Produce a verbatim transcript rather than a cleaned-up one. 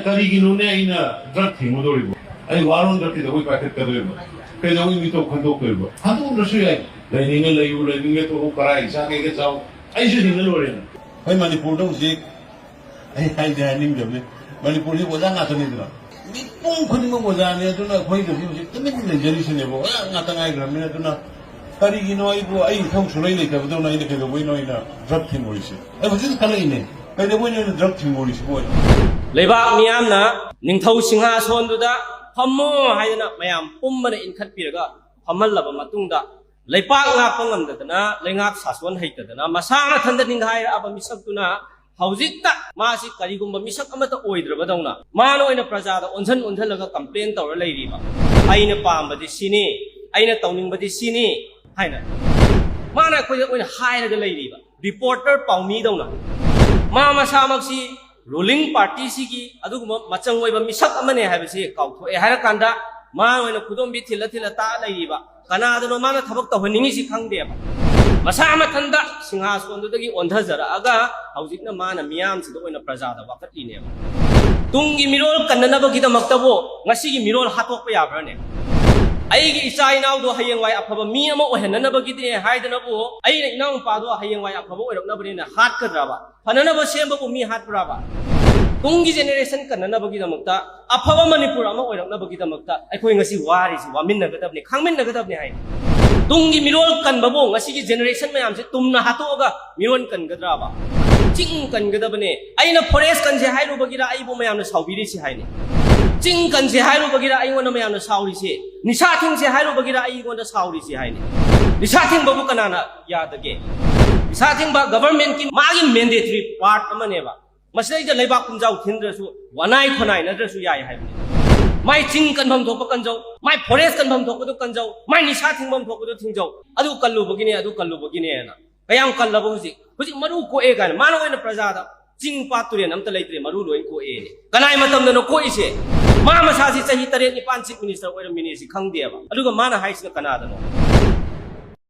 ꯀꯔꯤꯒꯤꯅꯣꯅꯦ ꯑꯩꯅ ꯗ꯭ꯔꯒ ꯊꯤꯡꯒꯗꯧꯔꯤꯕꯣ? ꯑꯩ ꯋꯥꯔꯣꯟꯗ ꯀꯩꯗꯧꯕꯩ ꯄꯥꯏꯈꯠꯀꯗꯣꯏꯕ? ꯀꯩꯗꯧꯕꯩ ꯃꯤꯇꯣꯞ ꯈꯟꯗꯣꯛꯇꯣꯏꯕ? ꯈꯟꯗꯣꯛꯇ꯭ꯔꯁꯨ ꯌꯥꯏ꯫ ꯂꯩꯅꯤꯡꯉꯦ ꯂꯩꯌꯨ, ꯂꯩꯅꯤꯡꯉꯦ ꯇꯣꯛꯎ, ꯀꯔꯥꯏ ꯆꯥꯒꯦꯒ ꯆꯥꯎ, ꯑꯩꯁꯨ ꯍꯤꯡꯉ ꯂꯣꯏꯔꯦꯅ꯫ ꯑꯩꯈꯣꯏ ꯃꯅꯤꯄꯨꯔꯗ ꯍꯧꯖꯤꯛ, ꯑꯩ ꯍꯥꯏꯗꯤ ꯍꯥꯏꯅꯤꯡꯗꯕꯅꯤ, ꯃꯅꯤꯄꯨꯔꯁꯤ ꯑꯣꯖꯥ ꯉꯥꯛꯇꯅꯤꯗꯅ, ꯃꯤꯄꯨꯝ ꯈꯨꯗꯤꯡꯃꯛ ꯑꯣꯖꯥꯅꯤ꯫ ꯑꯗꯨꯅ ꯑꯩꯈꯣꯏꯗ ꯍꯧꯖꯤꯛ ꯍꯧꯖꯤꯛ ꯇꯨꯃꯤꯟꯅ ꯂꯩꯖꯔꯤꯁꯤꯅꯦꯕ, ꯑꯣꯖꯥ ꯉꯥꯛꯇ ꯉꯥꯏꯈ꯭ꯔꯕꯅꯤꯅ꯫ ꯑꯗꯨꯅ ꯀꯔꯤꯒꯤꯅꯣ ꯑꯩꯕꯨ, ꯑꯩ ꯏꯊꯧ ꯁꯨꯡꯂꯩ ꯂꯩꯇꯕꯗꯧꯅ ꯑꯩꯅ ꯀꯩꯗꯧꯕꯩꯅꯣ ꯑꯩꯅ ꯗ꯭ꯔꯒ ꯊꯤꯡꯉꯨꯔꯤꯁꯦ? ꯑꯩ ꯍꯧꯖꯤꯛ ꯈꯜꯂꯛꯏꯅꯦ, ꯀꯩꯗꯧꯕꯩꯅꯣ ꯑꯩꯅ ꯗ꯭ꯔꯒ ꯊꯤꯡꯉꯨꯔꯤꯁꯤꯕꯨ ꯑꯩ? ꯂꯩꯕꯥꯛ ꯃꯤꯌꯥꯝꯅ ꯅꯤꯡꯊꯧ ꯁꯤꯡꯍꯥꯁꯣꯟꯗꯨꯗ ꯐꯝꯃꯣ ꯍꯥꯏꯗꯅ ꯃꯌꯥꯝ ꯄꯨꯝꯕꯅ ꯏꯟꯈꯠꯄꯤꯔꯒ ꯐꯝꯍꯜꯂꯕ ꯃꯇꯨꯡꯗ, ꯂꯩꯄꯥꯛ ꯉꯥꯛꯄ ꯉꯝꯗꯗꯅ, ꯂꯩꯉꯥꯛ ꯁꯥꯁꯣꯟ ꯍꯩꯇꯗꯅ, ꯃꯁꯥ ꯃꯊꯟꯇ ꯅꯤꯡꯈꯥꯏꯔꯛꯑꯕ ꯃꯤꯁꯛꯇꯨꯅ ꯍꯧꯖꯤꯛꯇ ꯃꯥꯁꯤ ꯀꯔꯤꯒꯨꯝꯕ ꯃꯤꯁꯛ ꯑꯃꯠꯇ ꯑꯣꯏꯗ꯭ꯔꯕꯗꯧꯅ ꯃꯥꯅ ꯑꯣꯏꯅ ꯄ꯭ꯔꯖꯥꯗ ꯑꯣꯟꯁꯤꯟ ꯑꯣꯟꯁꯤꯜꯂꯒ ꯀꯝꯄ꯭ꯂꯦꯟ ꯇꯧꯔ ꯂꯩꯔꯤꯕ, "ꯑꯩꯅ ꯄꯥꯝꯕꯗꯤ ꯁꯤꯅꯤ, ꯑꯩꯅ ꯇꯧꯅꯤꯡꯕꯗꯤ ꯁꯤꯅꯤ" ꯍꯥꯏꯅ ꯃꯥꯅ ꯑꯩꯈꯣꯏꯗ ꯑꯣꯏꯅ ꯍꯥꯏꯔꯒ ꯂꯩꯔꯤꯕ, ꯔꯤꯄꯣꯔꯇꯔ ꯄꯥꯎꯃꯤꯗꯧꯅ꯫ ꯃꯥ ꯃꯁꯥꯃꯛꯁꯤ ꯔꯨꯂꯤꯡ ꯄꯥꯔꯇꯤꯁꯤꯒꯤ ꯑꯗꯨꯒꯨꯝꯕ ꯃꯆꯪ ꯑꯣꯏꯕ ꯃꯤꯁꯛ ꯑꯃꯅꯦ ꯍꯥꯏꯕꯁꯤ ꯀꯥꯎꯊꯣꯛꯑꯦ ꯍꯥꯏꯔꯀꯥꯟꯗ, ꯃꯥ ꯑꯣꯏꯅ ꯈꯨꯗꯣꯝꯕꯤ ꯊꯤꯜꯂ ꯊꯤꯜꯂ ꯇꯥꯛꯑ ꯂꯩꯔꯤꯕ, ꯀꯅꯥꯗꯅꯣ ꯃꯥꯅ ꯊꯕꯛ ꯇꯧꯍꯟꯅꯤꯡꯉꯤꯁꯤ ꯈꯪꯗꯦꯕ꯫ ꯃꯁꯥ ꯃꯊꯟꯇ ꯁꯤꯡꯍꯥꯁꯣꯟꯗꯨꯗꯒꯤ ꯑꯣꯟꯊꯖꯔꯛꯑꯒ ꯍꯧꯖꯤꯛꯅ ꯃꯥꯅ ꯃꯤꯌꯥꯝꯁꯤꯗ ꯑꯣꯏꯅ ꯄ꯭ꯔꯖꯥꯗ ꯋꯥꯀꯠꯂꯤꯅꯦꯕ꯫ ꯇꯨꯡꯒꯤ ꯃꯤꯔꯣꯜ ꯀꯟꯅꯅꯕꯒꯤꯗꯃꯛꯇꯕꯨ ꯉꯁꯤꯒꯤ ꯃꯤꯔꯣꯜ ꯍꯥꯠꯇꯣꯛꯄ ꯌꯥꯕ꯭ꯔꯥꯅꯦ? ꯑꯩꯒꯤ ꯏꯆꯥ ꯏꯅꯥꯎꯗꯣ ꯍꯌꯦꯡꯋꯥꯏ ꯑꯐꯕ ꯃꯤ ꯑꯃ ꯑꯣꯏꯍꯟꯅꯅꯕꯒꯤꯅꯦ ꯍꯥꯏꯗꯅꯕꯨ ꯑꯩꯅ ꯏꯅꯥꯎꯅꯨꯄꯥꯗꯣ ꯍꯌꯦꯡꯋꯥꯏ ꯑꯐꯕ ꯑꯣꯏꯔꯛꯅꯕꯅꯦꯅ ꯍꯥꯠꯀꯗ꯭ꯔꯕ? ꯐꯅꯅꯕ ꯁꯦꯝꯕꯕꯨ ꯃꯤ ꯍꯥꯠꯄ꯭ꯔꯕ? ꯇꯨꯡꯒꯤ ꯖꯦꯅꯦꯔꯦꯁꯟ ꯀꯟꯅꯅꯕꯒꯤꯗꯃꯛꯇ, ꯑꯐꯕ ꯃꯅꯤꯄꯨꯔ ꯑꯃ ꯑꯣꯏꯔꯛꯅꯕꯒꯤꯗꯃꯛꯇ ꯑꯩꯈꯣꯏ ꯉꯁꯤ ꯋꯥꯔꯤꯁꯤ, ꯋꯥꯃꯤꯟꯅꯒꯗꯕꯅꯤ, ꯈꯥꯡꯃꯤꯟꯅꯒꯗꯕꯅꯤ ꯍꯥꯏꯅꯤ꯫ ꯇꯨꯡꯒꯤ ꯃꯤꯔꯣꯜ ꯀꯟꯕꯕꯨ ꯉꯁꯤꯒꯤ ꯖꯦꯅꯦꯔꯦꯁꯟ ꯃꯌꯥꯝꯁꯦ ꯇꯨꯝꯅ ꯍꯥꯠꯇꯣꯛꯑꯒ ꯃꯤꯔꯣꯜ ꯀꯟꯒꯗ꯭ꯔꯕ? ꯆꯤꯡ ꯀꯟꯒꯗꯕꯅꯦ꯫ ꯑꯩꯅ ꯐꯣꯔꯦꯁ ꯀꯟꯁꯦ ꯍꯥꯏꯔꯨꯕꯒꯤꯔ ꯑꯩꯕꯨ ꯃꯌꯥꯝꯅ ꯁꯥꯎꯕꯤꯔꯤꯁꯤ ꯍꯥꯏꯅꯤ? ꯆꯤꯡ ꯀꯟꯁꯦ ꯍꯥꯏꯔꯨꯕꯒꯤꯔ ꯑꯩꯉꯣꯟꯗ ꯃꯌꯥꯝꯅ ꯁꯥꯎꯔꯤꯁꯦ? ꯅꯤꯁꯥ ꯊꯤꯡꯁꯦ ꯍꯥꯏꯔꯨꯕꯒꯤꯔ ꯑꯩꯉꯣꯟꯗ ꯁꯥꯎꯔꯤꯁꯤ ꯍꯥꯏꯅꯤ? ꯅꯤꯁꯥ ꯊꯤꯡꯕꯕꯨ ꯀꯅꯥꯅ ꯌꯥꯗꯒꯦ? ꯅꯤꯁꯥ ꯊꯤꯡꯕ ꯒꯚꯔꯟꯃꯦꯟꯠꯀꯤ ꯃꯥꯒꯤ ꯃꯦꯟꯗꯦꯇꯔꯤ ꯄꯥꯔꯠ ꯑꯃꯅꯦꯕ꯫ ꯃꯁꯤꯗꯩꯗ ꯂꯩꯕꯥꯛ ꯄꯨꯝꯖꯥꯎ ꯊꯤꯟꯗ꯭ꯔꯁꯨ, ꯋꯥꯅꯥꯏ ꯈꯣꯅꯥꯏꯅꯗ꯭ꯔꯁꯨ ꯌꯥꯏ ꯍꯥꯏꯕꯅꯤ꯫ ꯃꯥꯏ ꯆꯤꯡ ꯀꯟꯐꯝ ꯊꯣꯛꯄ ꯀꯟꯖꯧ, ꯃꯥꯏ ꯐꯣꯔꯦꯁ ꯀꯟꯐꯝ ꯊꯣꯛꯄꯗꯨ ꯀꯟꯖꯧ, ꯃꯥꯏ ꯅꯤꯁꯥ ꯊꯤꯡꯐꯝ ꯊꯣꯛꯄꯗꯨ ꯊꯤꯡꯖꯧ꯫ ꯑꯗꯨ ꯀꯜꯂꯨꯕꯒꯤꯅꯦ, ꯑꯗꯨ ꯀꯜꯂꯨꯕꯒꯤꯅꯦꯅ꯫ ꯀꯌꯥꯝ ꯀꯜꯂꯕ ꯍꯧꯖꯤꯛ? ꯍꯧꯖꯤꯛ ꯃꯔꯨ ꯀꯣꯛꯑꯦ ꯀꯥꯏꯅ ꯃꯥꯅ ꯑꯣꯏꯅ ꯄ꯭ꯔꯖꯥꯗ ꯆꯤꯡ ꯄꯥꯠ ꯇꯨꯔꯦꯟ ꯑꯝꯇ ꯂꯩꯇ꯭ꯔꯦ, ꯃꯔꯨ ꯂꯣꯏ ꯀꯣꯛꯑꯦꯅꯦ꯫ ꯀꯅꯥꯏ ꯃꯇꯝꯗꯅꯣ ꯀꯣꯛꯏꯁꯦ? ꯃꯥ ꯃꯁꯥꯁꯤ ꯆꯍꯤ ꯇꯔꯦꯠ ꯅꯤꯄꯥꯟ ꯆꯤꯐ ꯃꯤꯅꯤꯁꯇꯔ ꯑꯣꯏꯔꯝꯃꯤꯅꯦ ꯁꯤ ꯈꯪꯗꯦꯕ꯫ ꯑꯗꯨꯒ ꯃꯥꯅ ꯍꯥꯏꯁꯤꯅ ꯀꯅꯥꯗꯅꯣ?